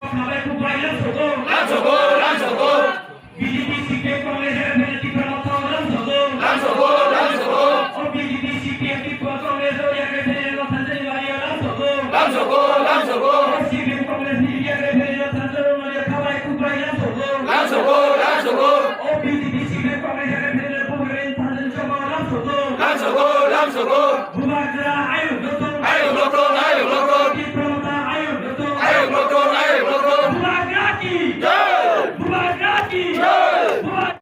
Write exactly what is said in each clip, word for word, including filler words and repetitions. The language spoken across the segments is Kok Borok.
Sabai kubai lamsogo. Lamsogo, lamsogo. B J P, C P M, Congress, F N L, Tipra Motha lamsogo. Lamsogo, lamsogo. O B J P, C P M, Tipra Congress, o F N L, Motha Jani Maria lamsogo. Lamsogo, lamsogo. O C P M, Congress, Media, F N L, Motha Jani Maria, sabai kubai lamsogo. Lamsogo, lamsogo. O B J P, C P M, Congress, F N L, Bubagra Thanjani Chakma lamsogo. Lamsogo, lamsogo. Bubagra ayuk doktor. Ayuk doktor, ayuk doktor. Tipra Motha ayuk doktor. Ayuk doktor, ayuk doktor. Bubagra ki. Jai. Bubagra ki. Jai. Bubagra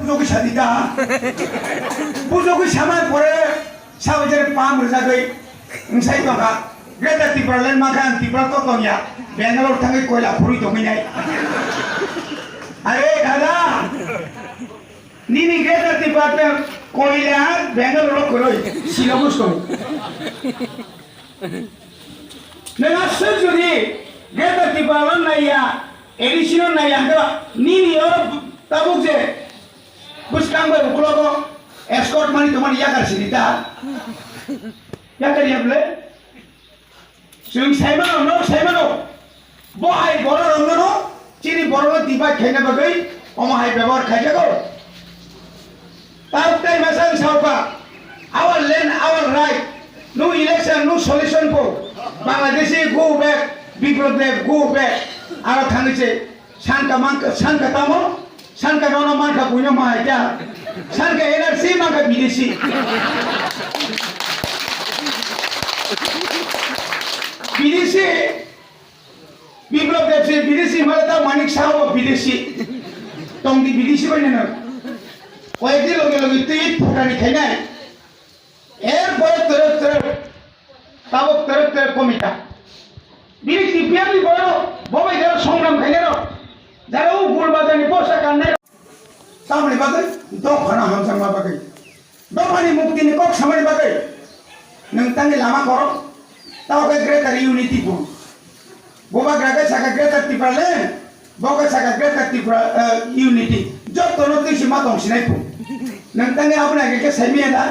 Pujo khe sadi ta. Pujo khe samai pore sabai jere pam rwjagwi wngsai tongkha. Greater Tipraland mankha ang Tipra to tongya. Bangalore thangwi koila phurwi tongwi nai. Are dada, nini Greater Tipraland koila Bangalore kwrwi Shillong o tong. Nwng aswk jodi Greater Tipraland naiya, A D C no naiya hwnkhe nini oro tabuk je bwskang bai uklogo escort mani tongmani yakar sini ta? Yakar ya bwle? Chwng saimano, nok saimano. Bo hai borok rokno no, chini borok no divide khaina bagwi omo hai bebohar khaijago. Tabuk tai masa ang saoka, our land, our right. No election, no solution po. Bangladeshi go back, Biplab Deb go back. Aro thangwi se sanka manka, sanka tamo, sanka nono manka buino mahaita. Sanka N R C manka bidesi. Bidesi. Biplab Deb se bidesi hwnba ta Manik Saha bo bidesi. Tongdi bidesi bai nang. Koyekdi loge loge twi phutani khainai. Erpore twrwk twrwk. Tabuk twrwk twrwk komita. Bini T P F ni borok bo bai jara songram khainai rok. Jara o gul bazar ni posa kannai rok. Tamoni bagwi dophano hamjakma bagwi. Dophani muktini kok samani bagwi nwng tangni lama korok, tamo khe Greater Unity bo. Bubagra khe sakha Greater Tipraland, bo khe sakha Greater Tripura, eh, Unity. Jotono twi se ma tong sinai bo. Nwng tangni aboni age khe saimanya da?